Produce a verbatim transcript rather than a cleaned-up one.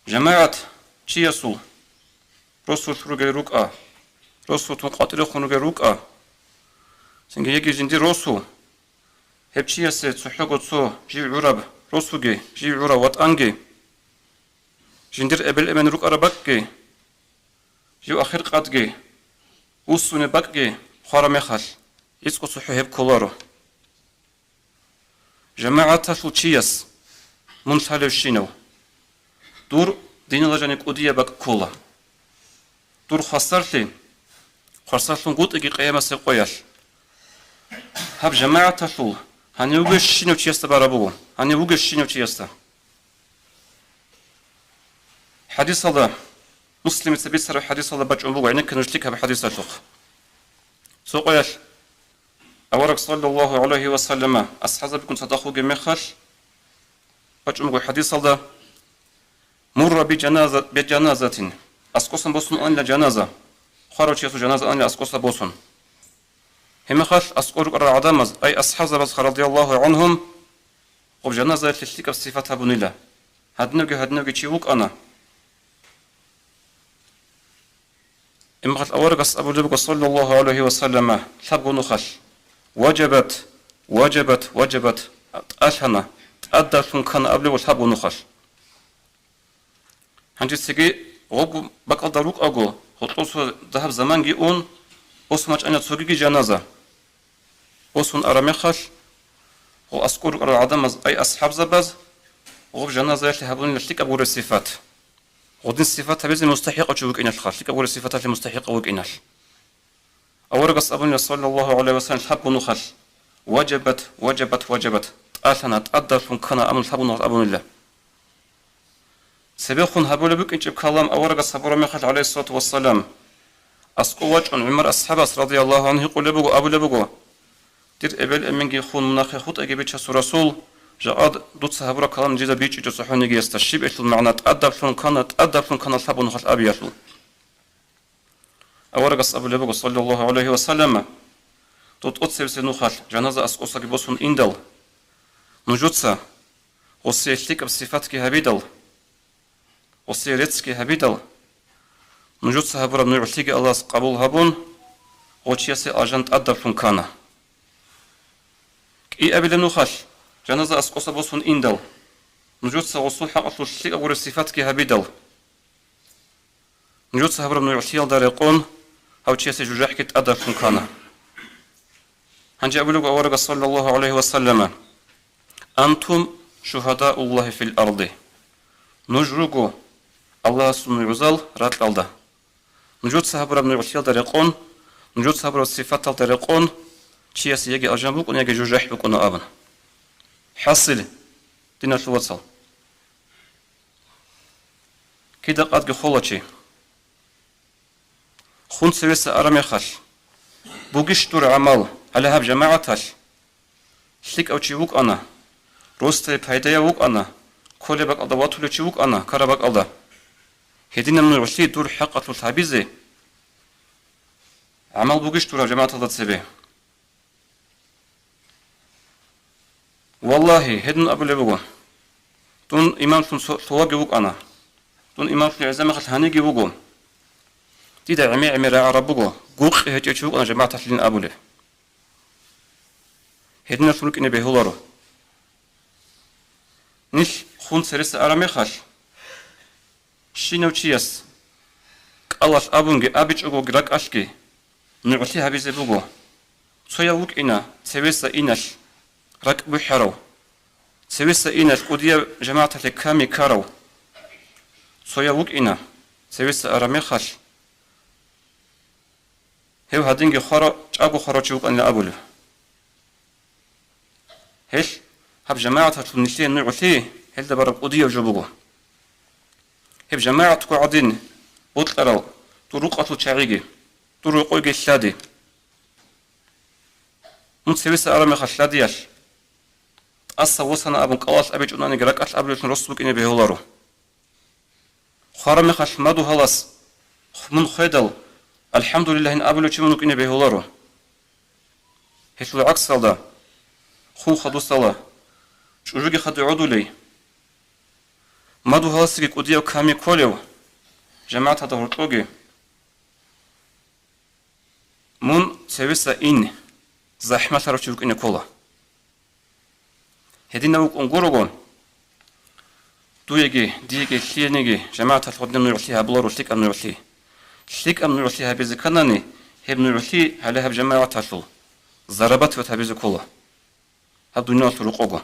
ЖамагӀат чиясул росулъ ругел рукӀа, росулъун къватӀирехун ругел рукӀа, цинги яги жиндир росу, гьеб чиясе цохӀого цо жив гӀураб росуги, жив гӀурав ватӀанги, жиндир эбел-эмен рукӀараб бакӀги, жив ахиркъадги, вуссунеб бакӀги хвараб мехалъ, гӀицӀго цохӀо гьеб кколаро. ЖамагӀаталъул чияс мун лъалевщинав, дур диналда жаниб кӀудияб бакӀ ккола. Дур хвасарлъи хвасарлъунгутӀиги къиямасеб къоялъ. Гьаб жамагӀаталъул гьанив вугевщинав чиясда бараб буго, гьанив вугевщинав чиясда. ХӀадисалда, Муслимица бицараб хӀадисалда бачӀун буго, гӀенекке нуж лъикӀаб хӀадисалъухъ. Цо къоялъ авараг саллаллагьу гӀалайгьи ва саллама асхӀабзабигун цадахъ вугеб мехалъ, бачӀун буго хӀадисалда: «Мурра би жаназа-, би жаназатин», аскӀосан босун анила жаназа, хварав чиясул жаназа анила аскӀоса босун. Гьеб мехалъ аскӀор рукӀарал гӀадамаз, ай асхӀабзабаз, радияллагьу гӀангьум, гъоб жаназаялъе лъикӀаб сипат гьабунила. Гьадинавги-гьадинавги чи вукӀана. Гьеб мехалъ аварагас абулеб буго, саллаллагьу гӀалайгьи ва саллама, лъабго нухалъ: «Важабат, важабат, важабат», тӀалъана, тӀадалъун ккана абулеб буго лъабго нухалъ. Гьанже цеги гъобго бакӀалда рукӀаго, гьоркьосо дагьаб заманги ун, босун бачӀана цогиги жаназа. Босун араб мехалъ, гъо аскӀор рукӀарал гӀадамаз, ай асхӀабзабаз, гъоб жаназаялъе гьабунила лъикӀаб гуреб сипат. Гъодин сипат гьабизе мустахӀикъав чи вукӀиналъха, лъикӀаб гуреб сипаталъе мустахӀикъав вукӀиналъ. Аварагас абунила, саллаллагьу гӀалайгьи ва саллам, лъабго нухалъ: «Важабат, важабат, важабат», тӀалъана, тӀадалъун ккана абун лъабго нухалъ абунила. Цебехун гьабулеб букӀинчӀеб калам аварагас гьабураб мехалъ, гӀалайгьиссалату вассалам, аскӀов вачӀун ГӀумар асхӀабас, радияллагьу гӀангьу, гьикъулеб буго, абулеб буго: «Дир эбел-эменги хун мун нахъе хутӀаги, бичасул Расул, жакъа дуца гьабураб калам жинда бичӀчӀичӀо цохӀонигиясда, щиб гьелъул магӀна тӀадаблъун ккана, тӀадаблъун ккана лъабго нухалъ абиялъул». Аварагас абулеб буго, саллаллагьу гӀалайгьи ва саллама: «Дов тӀоцебесеб нухалъ жаназа аскӀосаги босун индал, нужеца гъосие лъикӀаб сипатги гьабидал, гъосие реццги гьабидал, нужеца гьабураб нугӀлъиги Аллагьас къабул гьабун, гъо чиясе алжан тӀадаблъун ккана. КӀиабилеб нухалъ жаназа аскӀоса босун индал, нужеца гъосул хӀакъалъулъ лъикӀаб гуреб сипатги гьабидал, нужеца гьабураб нугӀлъиялда рекъон гьав чиясе жужахӀги тӀадаблъун ккана». Гьанже абулеб аварагас, саллаллагьу гӀалайгьи ва саллама: «Антум шугьадауллагьи фил арди». Нуж руго Аллагьасул нугӀзал ракьалда. Нужеца гьабураб нугӀлъиялда рекъон, нужеца гьабураб сипаталда рекъон чиясе яги алжан букӀуна, яги жужахӀ букӀуна абун. ХӀасил, диналъул вацал, кида къадги хола чи. Хун цевеса араб мехалъ, бугищ дур гӀамал, гьале гьаб жамагӀаталъ лъикӀав чи вукӀана, росдае пайдаяв вукӀана, кколеб бакӀалда ватулев чи вукӀана, ккараб бакӀалда. Гьединаб нугӀлъи дур хӀакъалъулъ гьабизе гӀамал бугищ дур гьаб жамагӀаталда цебе? Валлагьи, гьедин абулеб буго: «Дун имамлъун цо-, лъугьаги вукӀана. Дун имамлъун гӀезамахъал гьаниги вуго. Дида гӀемер-гӀемер рагӀараб буго, гукъи гьечӀев чи вукӀана жамагӀаталъилин», — абулеб. Гьединалъун рукӀине бегьуларо. Нилъ хун цереса араб мехалъ, щинав чияс кӀалалъ абунги абичӀогоги ракӀалъги нугӀлъи гьабизе буго. Цояв вукӀина цевеса иналъ ракӀ бухӀарав, цевеса иналъ кӀудияб жамагӀаталъе ками ккарав. Цояв вукӀина цевеса араб мехалъ, гьев гьадинги хвара-, чӀаго хварав чи вукӀанила абулев. Гьелъ гьаб жамагӀаталъул нилъее нугӀлъи гьелда бараб кӀудияв жо буго. Гьеб жамагӀатго гӀадин бокьарал дур рукъалъул чагӀиги, дур рокъойги лъади. Мун цевеса араб мехалъ лъадиялъ, тӀаса восана абун кӀалалъ абичӀунаниги ракӀалъ абулевлъун рос букӀине бегьуларо. Хвараб мехалъ мадугьалас мун хведал, «АлхӀамдулиллагьин» абулев чи мун вукӀине бегьуларо. Гьелъул гӀаксалда, хун хадусала, чӀужуги хадуй гӀодулей, Мадугьаласаги кӀудияв ками кколев, жамагӀат гьадаб гьоркьоги, мун цевеса ин, захӀмалъарав чи вукӀине ккола. Гьединав вукӀун гурого, дуеги, диеги, лъиениги жамагӀаталъ гьадинаб нугӀлъи гьабуларо, лъикӀаб нугӀлъи. ЛъикӀаб нугӀлъи гьабизе кканани, гьеб нугӀлъи гьале гьаб жамагӀаталъул зарабатывать гьабизе ккола. Гьаб дуниялалъул рокъого.